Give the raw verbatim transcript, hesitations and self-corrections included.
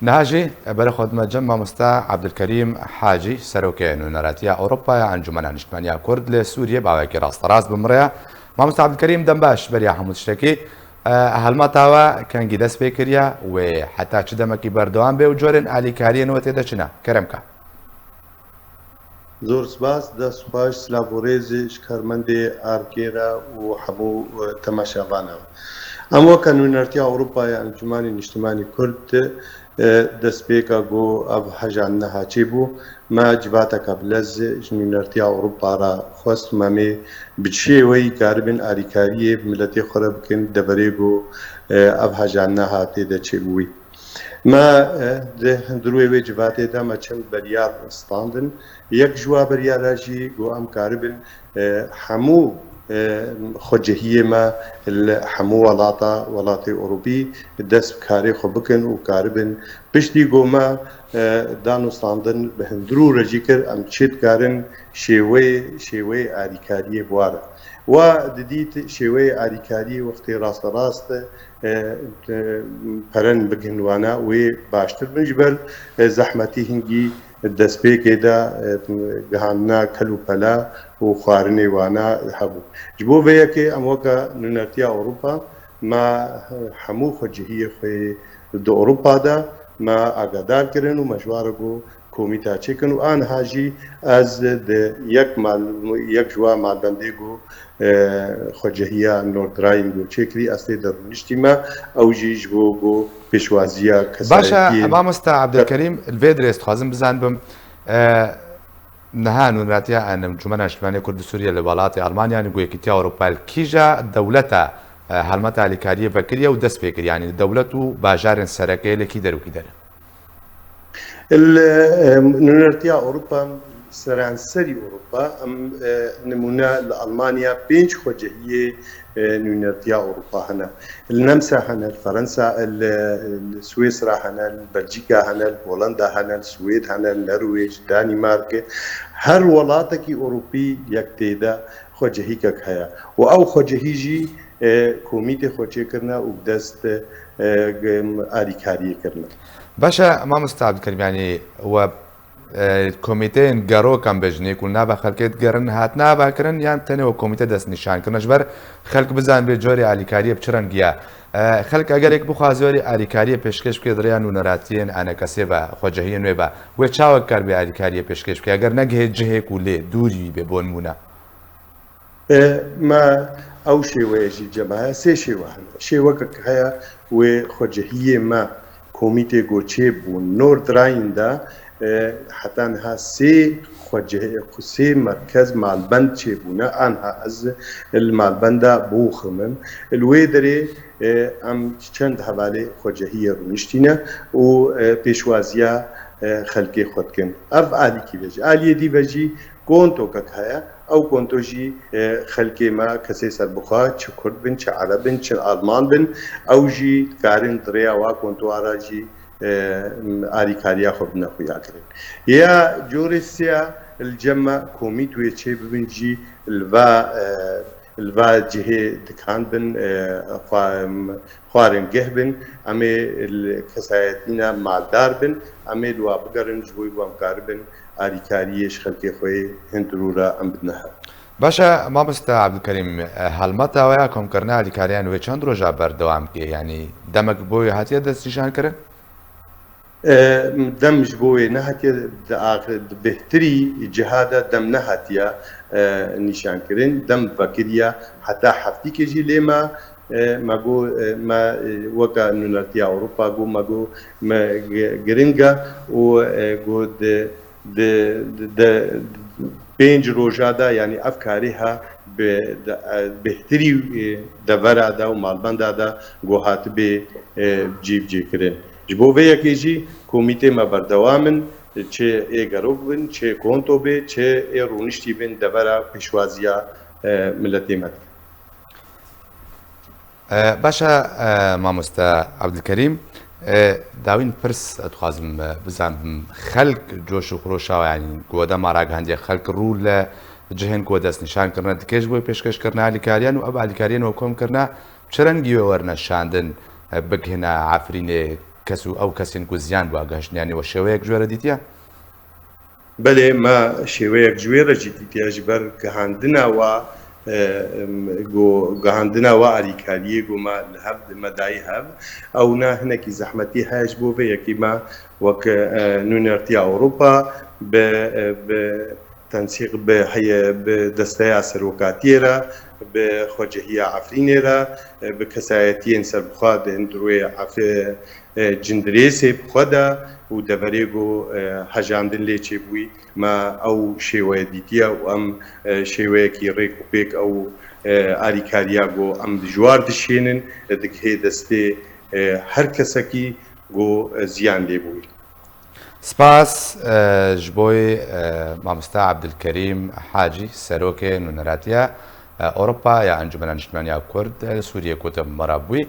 Niha jî berê xwe dime cem mamosta Ebdulkerîm Hacî, serokê Nûneratiya Ewropa ya Encûmena Niştimaniya Kurd li Sûriyê, bi awayekî rasterast bi min re ye. Mamosta Ebdulkerîm, dem baş beriya hemû tiştekî. E, helmeta we kengî dest pê kiriye, wê heta çi demekî berdewam bê û corên alîkariyên we tê de çi ne? Kerem ke. Zor spas, dest xweş, silav û rêz ji karmendê Arkê re û hemû, e, temaşevana. Em weke Nûnertiya Ewropa ya Encûmanê Niştimanî Kurd, e, destpêka ku ev hejandina çêbû, me civateka bilez ji Nûnertiya Ewropa re xwest, me mê bi çi şêweyî karibin alîkariyê bi miletê xwe re bikin, deverê ku, e, ev hejandina tê de çêbûyî. Me, e, di hundirê wê civatê de me çend beryar standin. Yek ji wa beryara jî ku em karibin, e, hemû, e, xwecihiyê me li hemû welata, welatê Ewropî dest bi karê xwe bikin û karibin piştî ku me, e, dan û standin bi hundirû re jî kir, em çi dikarin şêweyê, şêweyê alîkariyê bi wa re. Wa didît şêweyê alîkariyê wextê rasterast e, e, peren bigihin wana wê baştir bin. Ji ber, e, zehmetî hingî destpêkê de, e, gihandina kel û pela û xwarinê wana hebû. Ji bo vê yekê em weke Nûnertiya Ewropa me hemû xwecihiyê xwe di Ewropa de me agadar kirin û me ji wan re got, komîta çêkin û aniha jî ez di yek mal-, yek ji wa malbendê ku, e, xwecehiya Nordrhein ku çêkirî, ez tê de rûniştîme, ew jî ji bo ku pêşwaziya Baş e, kesayetiyê mamosta Ebdulkerîm, li vê dirê ez dixwazim bizanibim, e, niha nûneratiya Encûmena Niştimanê Kurd li Sûriye li welatê Almanya, yanî ku Yekîtiya Ewropa li kîja dewleta, e, helmeta alîkariyê vekiriye û dest pê kiriye, yanî dewlet û bajarên sereke li kî der û kî der in? Li, em, Nûnertiya Ewropa, seranserî Ewropa, em, e, nimûne li Almanya pênc xwecihiyê, e, Nûnertiya Ewropa hene. Li Nemsa hene, li Ferensa, li, li Swêsra hene, li Belcîka hene, li Holanda hene, li Swêd hene, li Norwêc, Danîmark. Her welatekî Ewropî yek tê de xwecihîkek heye. Û ew xwecihî jî, e, komîtê xwe çêkirine û bi dest, e, g-, alîkariyê kirine. Baş e, mamosta Ebdulkerîm, yanî we, e, komîteyên gerokan bêjinê ku nava xelkê digerin, hatine avakirin yan tenê we komîte destnîşan kirine? Ji ber xelk bizan bê corê alîkariyê bi çi rengî ye. E, xelk eger êk bixwaze were alîkariyê pêşkêş bike di rêya nûneratiyên enekesê ve, xwecihiyên wê ve, wê çawa kar bê alîkariyê pêşkêş bike? Eger negihê cihê ku lê dûrî bê, bo nimûne. E, me ew şêweye jî cem heye, sê şêwe hene. Şêwekek heye wê xwecihiyê me komîtê ku çêbû Nordrhein de, e, heta niha sê xwecih-, sê merkez malbend çêbûne. Anha ez li malbenda Bochum im. Li wê derê, e, em çend hevalê xwecihiyê rûniştîne û, e, pêşwaziya, e, xelkê xwe dikin. Ev alîkî ve jî. Aliyê dî ve jî kontokek heye. Ew konto jî, e, xelkê me, kesê serbixwe, çi Kurd bin, çi Ereb bin, çi Alman bin, ew jî dikarin di rêya wa kontoa re jî, e, alîkariya xwe bidine xuyakirin. Ya corê sêya li cem me komît wê çê bibin jî li va, e, li va cihê dikan bin, e, xwa-, xwarin geh bin, em ê li kesayetîna maldar bin, em ê li wa bigerin ji bo ku em karibin alîkariyê ji xelkê xwe yê hundirû re em bidine hev. Baş e, mamoste Ebdulkerîm, e, helmeta we ya komkirina alîkariyan wê çend roja berdewam kê? Yanî demek bo wê hatiye destnîşankirin? E, dem ji bo wê nehatiye, di ax-, di bêhtirî ciha de dem nehatiye, e, nîşankirin. Dem vekiriye heta heftîkê jî lê me, e, me got, e, me, e, weke Nûnertiya Ewropa got, me got, me gi-, giring e û, e, got di, di, di, di pênc roja de, yanî ev karê ha bi, di, e, bêhtirî, e, devera de û malbenda de got hatibê, e, cîbicîkirin. Ji bo vê yekê jî komîtê me berdewam in, çi ê gerok bin, çi konto bê, çi ê rûniştî bin devera pêşwaziya, e, miletê me dikin. E, baş e, e, mamoste Ebdulkerîm, e, dawîn pirs dixwazim, e, bizanibim, xelk coş û xiroşa, yanî ku we dema ragihandiye, xelk rû li cihên ku we destnîşan kirine dike ji bo pêşkêşkirina alîkariyan û ev alîkariyên we kom kirine, çi rengî wê werine şandin, e, bigihine Efrînê, kes û ew kesên ku ziyan bi we gehiştin, yanî we şêweyek ji wê re dîtiye? Belê, me şêweyek ji wê re jî dîtiye, ji ber gihandina wa, e, em, go, gihandina wa alîkariyê go me li hev, me dayî hev. Ew ne hinekî zehmetî heye ji bo vê yekê me wek, e, nûnertiya Ewropa bi, e, bi tensîq bi heye, bi desteya serokatiyê re, bi xwecehiya Efrînê re, e, bi kesayetiyên serbixwe di hundirwê Ef-, e, Cindirêsê bi xwe de û deverê ku, e, hejandin lê çêbûyî, me ew şêweye dîtiye û em, e, şêweyekî rêk û pêk ew, e, alîkariya ku em di ji war dişênin, e, digihê destê, e, her kesekî ku, e, ziyan lê bûyî. Spas, e, ji bo, e, mamosta Abdulkerîm Hacî, serokê nûneratiya, e, Ewropa ya Encûmena Niştimaniya Kurd, e, li Sûriyê ku te bi me re bûyî.